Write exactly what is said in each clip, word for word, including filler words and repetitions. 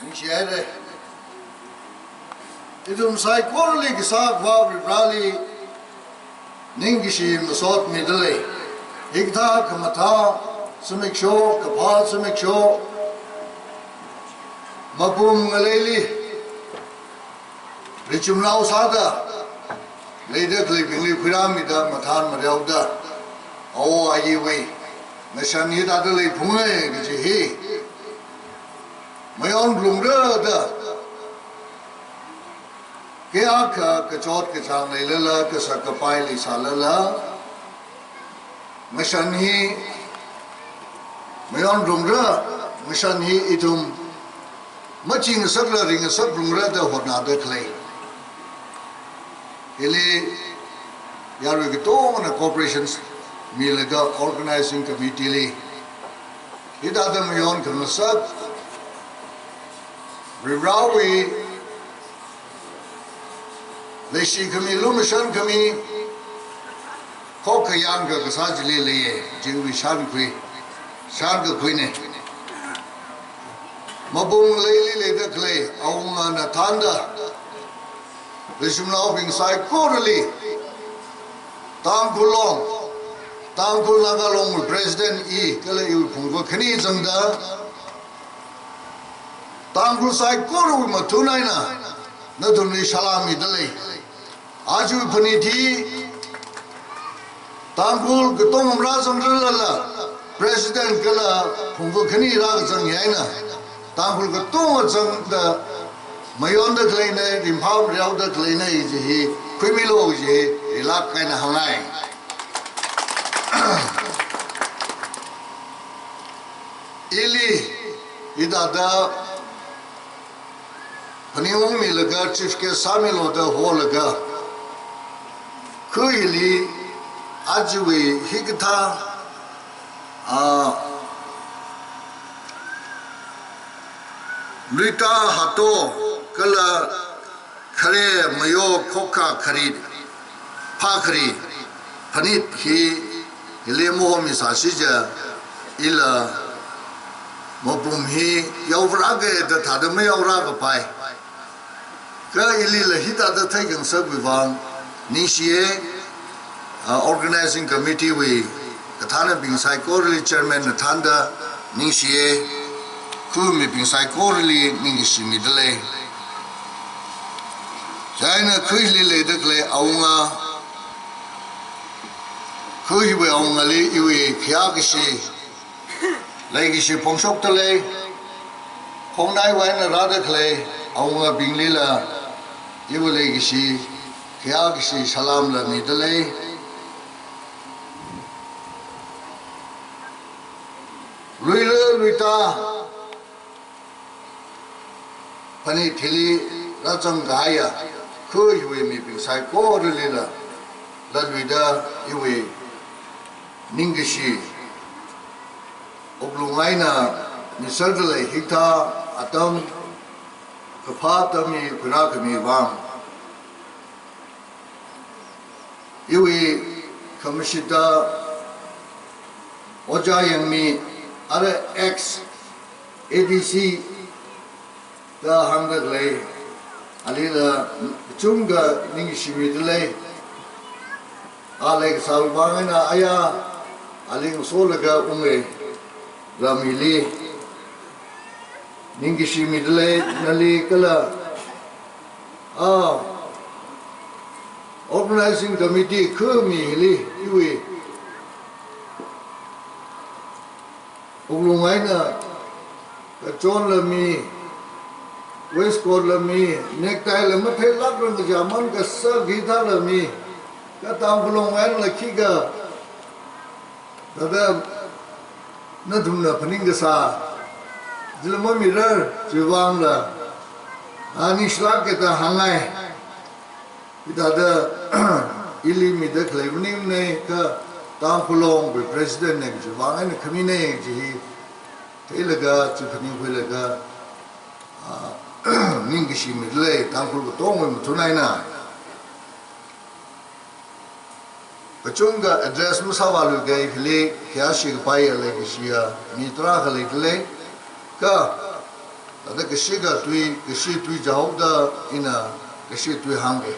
Ningshihaira. Ithum saikorali kasā Akhava Varivarali ningkashi masot midalei. Hikathā khamathā zimiksho, kaphā zimiksho, mapum ngaleili richumnao sāda leida khaleibingli khuirāmida mathān mareoda, awo ayiwui ngashan hithāda leiphunga kaji hi mayonrungra da, kayākha kachot kachāng leilala, kasak kapai leisālala, ngashan hi mayonrungra, ngashan hi ithum machingasakla ringasakrungra da hotnada khalei. Hili yarui katongana cooperation milaga organizing committee li hithāda mayon khangasak, Varivarawui leishi khami, lumashan khami, khokkha yangkha kasā chili leiya, chiwui shankhui, shankakhuina. Mapum ngaleili leida khalei awungana thānda, leishimnaobing saikorali, Tangkhul Long, Tangkhul Naga Long wui President i, kala iwui phungva khani zangda, Tangkhul saikorawui mathun eina nathumli salām midalei. Aja phanit hi Tangkhul katonga rāzangralala, President kala phungva khani rāzang eina, Tangkhul katonga zangda mayonda khaleina, ringphā mareoda khaleina kaji hi khuimilu kaji hi rilāk eina hāngngai. Ili hithāda phaningungmilaga, chief guest sāmilu da holaga, kha hili ajawui hikathā, a, luita hato kala khare mayo khokkha khari, phākhari phanit hi hili mahomisāsi jiakha, ila mapum hi yaovāra kajida thāda mayaorā kapai. Kha ilila hithāda theikhangasakvang ningshiya, ah, organizing committee wui kathānabing saikorali chairman na thānda ningshiya, kha mibing saikorali ningkashi midalei. Chieina kha hili leida khalei awunga, kha hiwui awungali iwui khayākashi, leikashi phongshokdalei, khongnaiwui eina rāda khalei awungabinglila iwui leikashi, khayākashi salāmla midalei. Luira luita phanit hili rāzangkahaiya kha hiwui mibing saikoralila latluida iwui ningkashi wuklung eina miserdalei. Hikathā atam, kaphā atam hi khuirākhami vang, iwui khamashita Ojā Yangmi, ara ex A D C da hāngda khalei, alila kachungkha ningkashi midalei. A leikasāwui vang eina aya, ali ngasolaga unga, ram hili ningkashi midalei, nali kala, ah, organizing committee kha mi hili, iwui wuklung eina, kachonla mi, waistcoatla mi, necktiela matheilākrang kaja man kasak hithāla mi, kha Tangkhul Long einala khikha, thāda nathumna phaning kasā chila mamirar, chiwui vangla, a, ningshilāka da hāngngai. Hithāda ili mida khalei maningmana, kha Tangkhul Longwui President na kajiwui vang eina khamina kaji hi theilaga, chi phaningkhuilaga, ah, ningkashi midalei, Tangkhul katongawui mathun eina. Kachungkha address masāvāluikahai hili, khayāshi kapaiya leikashiya mi tarākha leidalei, kha Thāda kashi katui, kashi tui jihaoda ina kashi tui hāngge.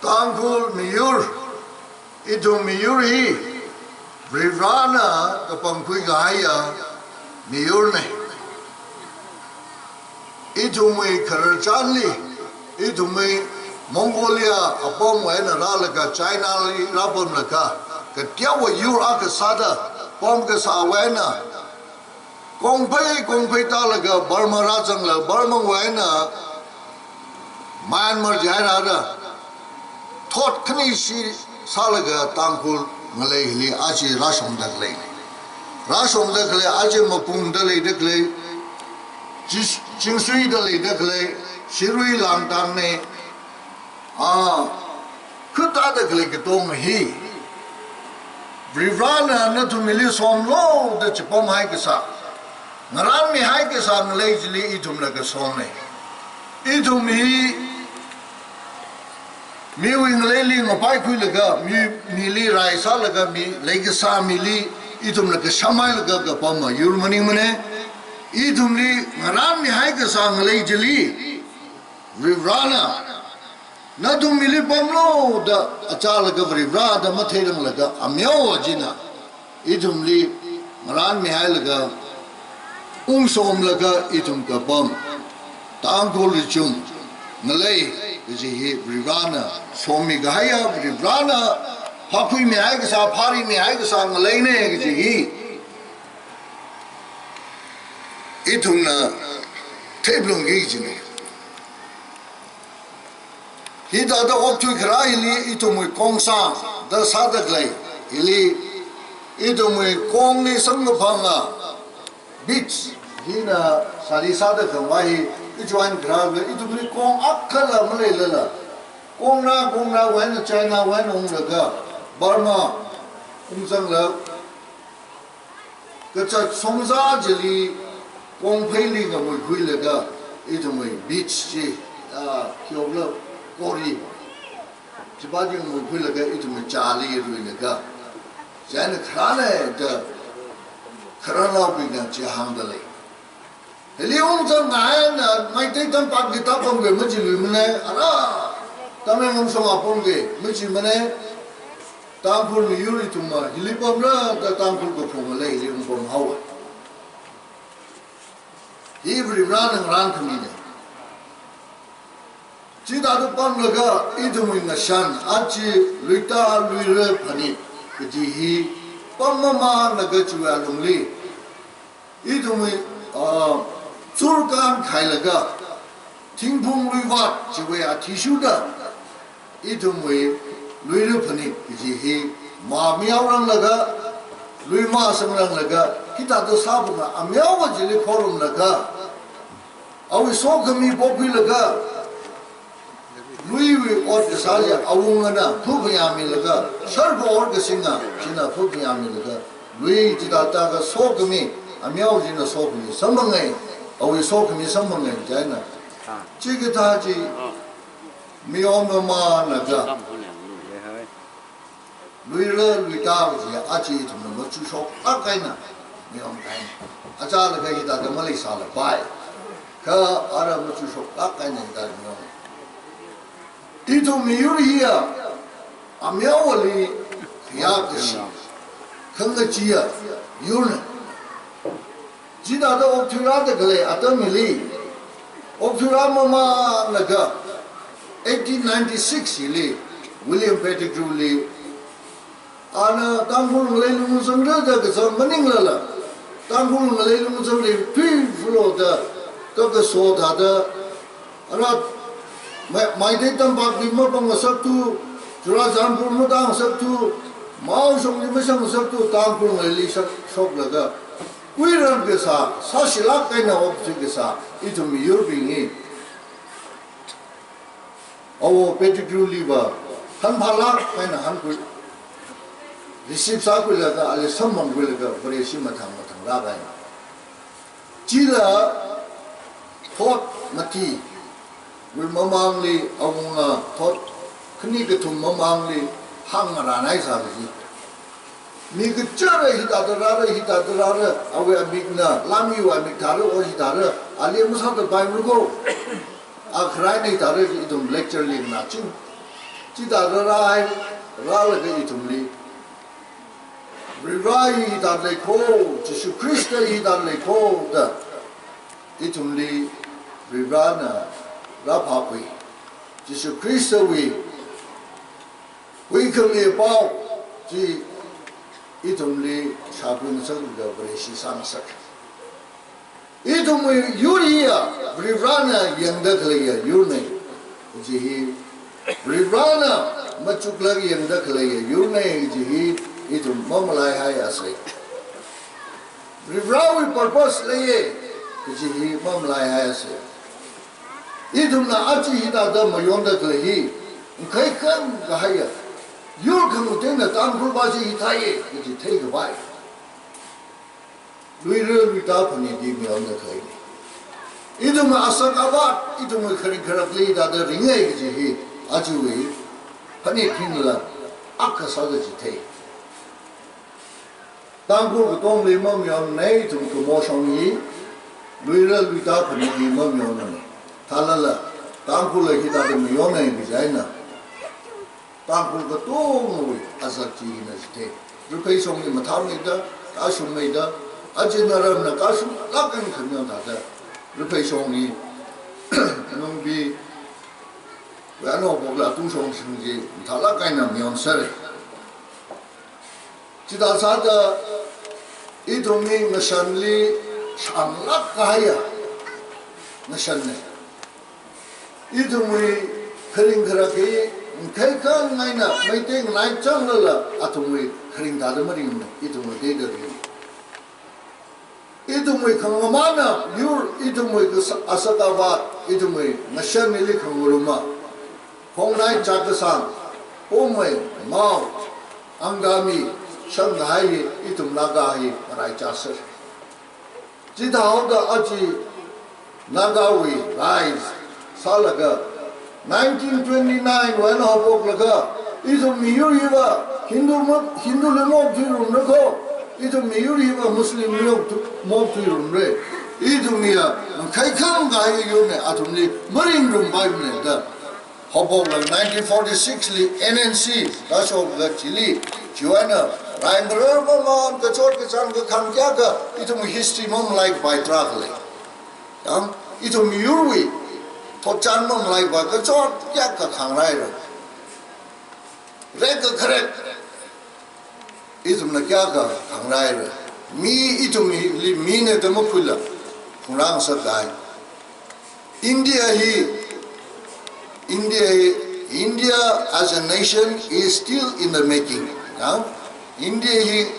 Tangkhul miyur, ithum miyur hi, Varivarana kapangkhui kahaiya miyurna. Ithumwui khararchanli, ithumwui Mongolia apamwui eina rālaga Chinali rāpamlaga, kateowa yur akha sāda pam kasāwui eina, kongphei kongphei tālaga Burma rāzanglaga Burmawui eina Myanmar jihairada, thot khanishi sālaga Tangkhul ngalei hili aja rāshungda khalei. Rāshungda khalei, aja mapungda leida khalei, chi-, chingsuida leida khalei, shirui langtangna, a, khuitāda khalei katonga hi Varivarana nathumli somlu da chipamhai kasā, ngaranmihai kasā ngalei chili ithumna kasomna. Ithum hi miwui ngaleili ngapaikhuilaga, mi, mili rai sālaga, mi leikasā mili ithumna kashamhailaga kapama yur maningmana. Ithumli ngaranmihai kasā ngalei chili Varivarana nathumli pamlu da achālaga Varivarada matheiranglaga ameo china ithumli ngaranmihailaga ungsomlaga ithum kapam Tangkhul richum ngalei kaji hi Varivarana sommi kahaiya, Varivarana phākhuimihai kasā, phārimihai kasā ngaleina kaji hi ithumna theiphalungki kajina. Hithāda okathui kharā hili ithumwui kongsang da sāda khalei hili, ithumwui kongli samkaphanga beads hina sāli sāda khavai hi, ichiwui eina kharā ithumli kong akhana maleilala, kongra, kongrawui eina Chinawui eina unglaga Burma ungzangla, kazat shongza chili kongpheili ngamuikhuilaga ithumwui beads chi, a, khiokla kori. Chipa chi ngamuikhuilaga ithumwui chāli ruilaga, chieina kharāna da khararnaobingna chi hāngda lei. Hili ungzang ngaina Meitei tampakli tāpamki majiluimana, ara Tamenglong shong apamki majimana, Tangkhul miyur ithumva hili pamra da Tangkhul kaphunga lei hili ungpamhaowa. Hi Varivarana ngarānkhamina. Chithāda pamlaga ithumwui ngashan, aja luita luira phanit kaji hi pam mamānlaga chiwui alungli ithumwui, ah, churkan khailaga, thingphung luivat chiwui athishurda, ithumwui luira phanit kaji hi mā miyaoranglaga, lui māsangranglaga, hithāda sāpamna ameo chili khorumlaga, awui sokhami pokhuilaga, luiwui ot kasā chi awungana phaphayāmilaga, sharkho ot kasingna china phaphayāmilaga, lui chithāda ka sokhami, ameo china sokhami samphangai, awui sokhami samphangai chieina. Chikathā chi mayonmamānlaga, luira luita kaji aja ithumna machukshoklāk eina mayonkahaina. Achālaga hithāda maleisālapai. Kha ara machukshoklāk eina hithāda mayon. Ithum miyur hiya ameoli khayākashi, khangacheeya yurna. Chithāda okthuirāda khalei atam hili, okthuirā mamānlaga, eighteen ninety-six hili, William Pettigrew li, ana Tangkhul ngalei lungzangra da kazang maninglala, Tangkhul ngalei lungzangli phi fulo da, kakaso thāda, ara, Mai-, Meitei tampakli mapamngasakthu, Churachandpur matangsakthu, Mao shongli mashangngasakthu, Tangkhul ngaleili shak-, shoklaga, kuiran kasā, sāshilāk eina okthui kasā, ithum miyurbing hi. Awo Pettigrew liva, hanphālāk eina hankhui, receive sākhuilaga, ali samphangkhuilaga, Vareshi mathang mathang rākahaina. Chila thot mati wui mamangli awunga thot khani kathum mamangli hāngngarānhaisā kaji. Mi kachara hithāda rāra, hithāda rāra, awui amikna, lāmiwui amik thāra, o hithāra, ali masāda bai mako. Akharaina hithāra, ithum lecture lingna ching. Chithāda rāhai, rālaga ithumli. Varivara hi hithāda leiko, Jishu Khrista hi hithāda leiko, da. Ithumli Varivarana rāphākhui. Jishu Khristawui huikhami pao chi ithumli shākhuingasakda Vareshi sāngasak. Ithumwui yur hiya Varivarana yangda khaleiya yurna kaji hi, Varivarana machuklaga yangda khaleiya yurna kaji hi ithum mamalaihaiasa. Varivarawui purpose leiya kaji hi mamalaihaiasa. Ithumna aja hithāda mayonda khalei hi, ngakhai khangakhaiya yur khangateina Tangkhul va chi hithāya kaji theikhavai. Luira luita phanit hi mayonda khaleina. Ithumna asak avat, ithumwui kharing kharakli hithāda ringa kaji hi, ajawui phanit hila akha sāda chithei. Tangkhul katongli mamayonna, ithum kamoshong hi, luira luita phanit hi mamayonna. Thālala, Tangkhulla hithāda mayonna kaji eina, Tangkhul katongawui asak chi hina chithei. Rupheishongli mathāmeida, kashungmeida, ajina ramna kashunglāk eina khamayon thāda, Rupheishongli, Nungbi, Wui anaobokla atungshong shing chi mathālāk eina mayonsera. Chithā sāda ithumwui ngashanli shānglāk kahaiya ngashanna. Ithumwui kharing kharak hi ngakhai khangaina Meitei nganai changlala athumwui kharing thāda maringmana, ithumwui teida ring. Ithumwui khangamana yur, ithumwui kasa-, asak avat, ithumwui ngashan hili khangaruma. Khongnai chatkasang, Poumai, Mao, Angami, shangkahai hi, ithum Naga hi, ngaraichāser. Chithāhaoda aja Nagawui rise sālaga, nineteen twenty-nine wui eina haophoklaga, ithum miyur hiva Hindu ma-, Hinduli maokthuirumra ko, ithum miyur hiva Muslimli maokthu-, maokthuirumra. Ithum hiya ngakhai khangakhai yurna, athumli maringrumpai mana da. Haophokla nineteen forty-six li N N C rāshokla chili, chiwui eina rai ngarar mamān kachot kachāng kakhang kayākha ithum history mamalaikapai tarākha lei. Yang, ithum miyurwui thotchan mamalaikapai kachot kayākha khangraira. Rek kakharek ithumna kayākha khangraira. Mi ithumli mina da makhuila, phungrang sākahai. India hi, India hi, India as a nation is still in the making. Ya? India hi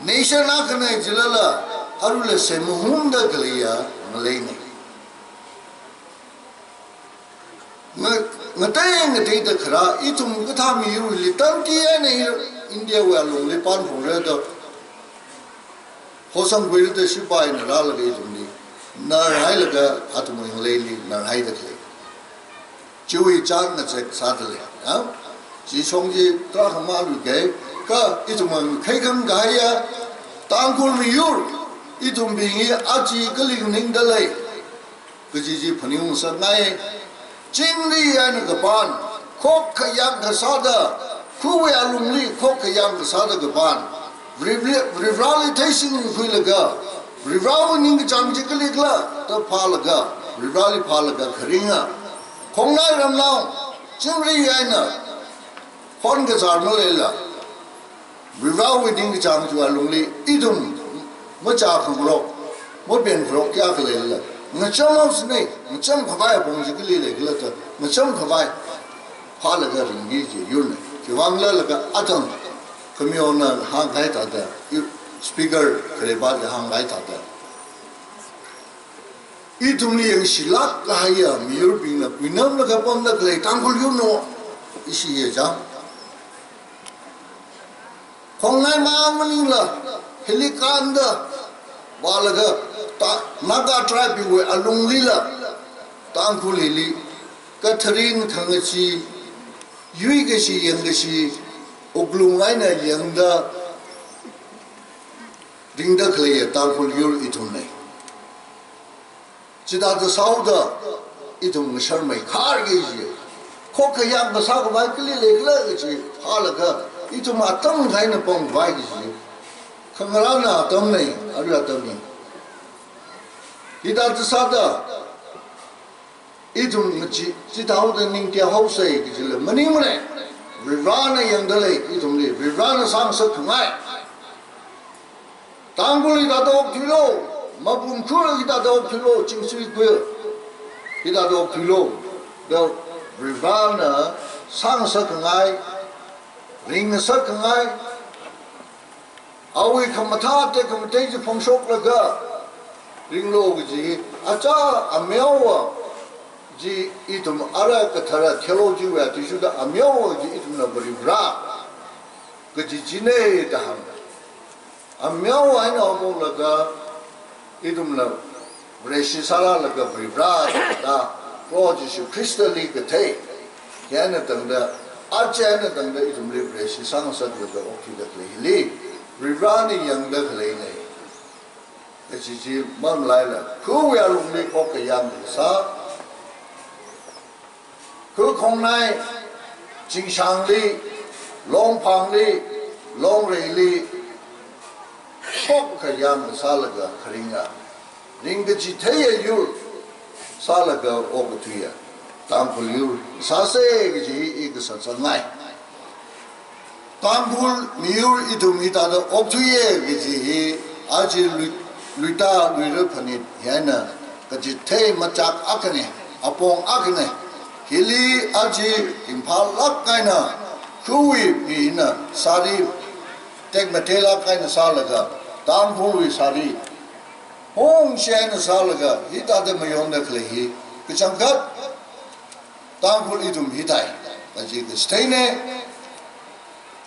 nation akhana jilala, arui semhungda khaleiya ngaleina. Nga-, ngatei ngateida kharā, ithum kathā miyurli tamchithei eina India wui alungli pānphungra da. Hosangkhuira da shipaina rālaga ithumli narhailaga athumwui ngaleili narhaida khalei. Chiwui chān ngazek sāda lei. Ha? Chi shong chi tarākha maluikei, kha ithum ngakhai khangakhaiya Tangkhul miyur, ithumbing hi aja kali nganingda lei kaji chi phaningung sāngai. Chingri eina kapān, khokkha yangkha sāda, khuwui alungli khokkha yangkha sāda kapān, Varivara-, Varivarali theishingkhuilaga, Varivarawui ningkachāng chi kalikhala da phālaga, Varivarali phālaga kharinga. Khongnai ramnao, chingri eina, hon kazar maleila, Varivarawui ningkachāng chiwui alungli ithum machā khangarok, mapen khangarok kayākha leilala, ngacham haosina, ngacham khavai apong chi kali leikhala da, ngacham khavai phālaga ringki kaji yurna. Chiwui vangla laga atang khamayona hāngkahai thāda, speaker kharepali hāngkahai thāda, ithumli yangshilāk kahaiya miyurbingna kuinamlaga pamda khalei Tangkhul yurna, ishi ye jang. Khongnai mang maningla, hili kānda vālaga, ta, Naga tribe wui alunglila, Tangkhul hili, katharin khangachee, yuikashi yangkashi, wuklung eina yangda, ringda khaleiya Tangkhul yur ithumna. Chithāda sāhaoda ithum ngasharmei khar kaji. Khokkha yang kasā khavai kali leikhala kaji phālaga ithum atam khaina pongvai kaji. Khangarāna atamna, arui atamna. Hithāda sāda ithum ngachi, chithāhaoda ningthihaosa kajila maningmana. Varivarana yangda lei ithumli, Varivarana sāngasak khangai. Tangkhul hithāda okthuilu, Mapum khur hithāda okthuilu, Chingsui khur hithāda okthuilu. Da Varivarana sāngasak khangai, ringngasak khangai. Awui khamathā tekhamatei chi phongshoklaga ringlu kaji, achā ameowa chi ithum ara kathara theology wui athishurda ameowa chi ithumna Varivara kaji china da hāng. Ameowa eina haophoklaga ithumna Vareshi sāralaga Varivara da, Proho Jishu Khristali kathei, hi eina tangda, aja eina tangda ithumli Vareshi sāngasaklaga okthuida khalei hili, Varivarana yangda khaleina. Kaji chi mamalaila, khawui alungli khokkha yang kasā, khu Khongnai, Chingshangli, Longphangli, Longreili, khokkha yang kasālaga kharinga, ringkachitheiya yur sālaga okathuiya Tangkhul yur sāsa kaji i kasā sāngai. Tangkhul miyur ithum hithāda okthuiya kaji hi aja lui, luita luira phanit hi eina kachithei machak akhana, apong akhana. Hili aja ringphālāk eina khawui mina sari tekmateilāk eina sālaga, Tangkhulwui sari hongshai eina sālaga hithāda mayonda khalei hi kachangkhat Tangkhul ithum hithai kaji kachitheina.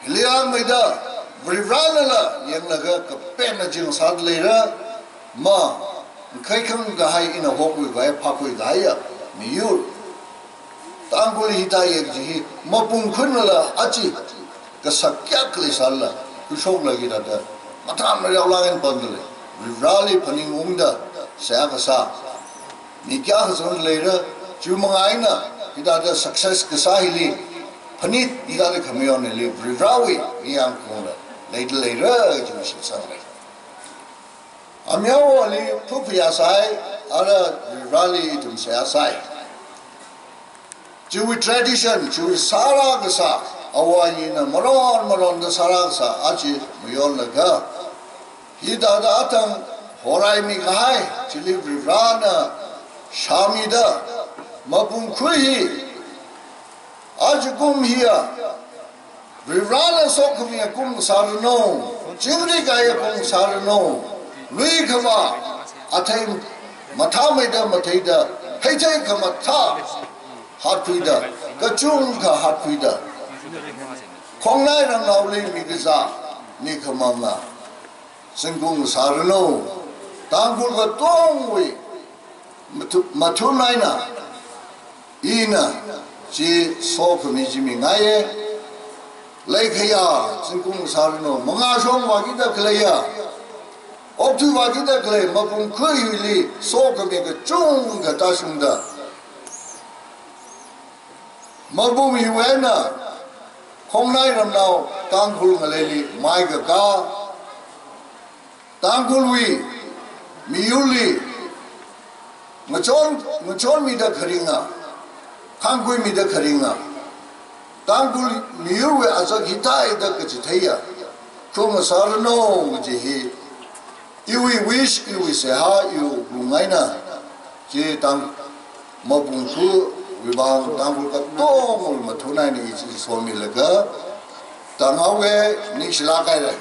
Hili rāmeida Varivaranala yanglaga kapenna chi ngasāda leira, ma, ngakhai khangkahai ina hokhuikahai, phākhuikahaiya miyur. Tangkhul hithaiya kaji hi Mapum khurnala aja kasā kayākha leisālala, khuishokla hithāda mathāmariaolāk eina pamda lei. Varivarali phaningungda seihā kasā mi kayākha zangda leira, chiwui manga eina hithāda success kasā hili phanit hithāda khamayon hili Varivarawui ningyāng khaungla leida leira kaji shitsanga. Ameowali phuphayā sai, ara Varivarali ithum seihā sai. Chiwui tradition, chiwui sārā kasā, āwo āyina maron maronda sārā kasā aja mayonlaga, hithāda atam horaimikahai chili Varivarana shāmida, Mapum khur hi ajakum hiya Varivarana sokhamiya kum sāranu, chingri kahaiya kum sāranu, luikhavā athei mathāmeida matheida, heithei khamathā hatkhuida, kachungkha hatkhuida, Khongnai ramnaoli mikazā, mikhamanga zingkum sāranu. Tangkhul katongwui mathu-, mathun eina ina chi sokhami chi mingaiya. Leikhayā zingkum sāranu, mangāshong vākida khaleiya, okthui vākida khalei Mapum khur hili sokhami kachungkha tāshungda, Mapum hiwui eina Khongnai ramnao Tangkhul ngaleili maikakā, Tangkhulwui miyurli ngachon, ngachonmida kharinga, khangkhuimida kharinga, Tangkhul miyurwui azak hithāda kachitheiya kum sāranu kaji hi iwui wish, iwui seihā, iwui lungeina, chi Tang-, Mapum khurwui vang Tangkhul katongwui mathun eina i chi somilaga, tanghaowa, ningshilāk haira.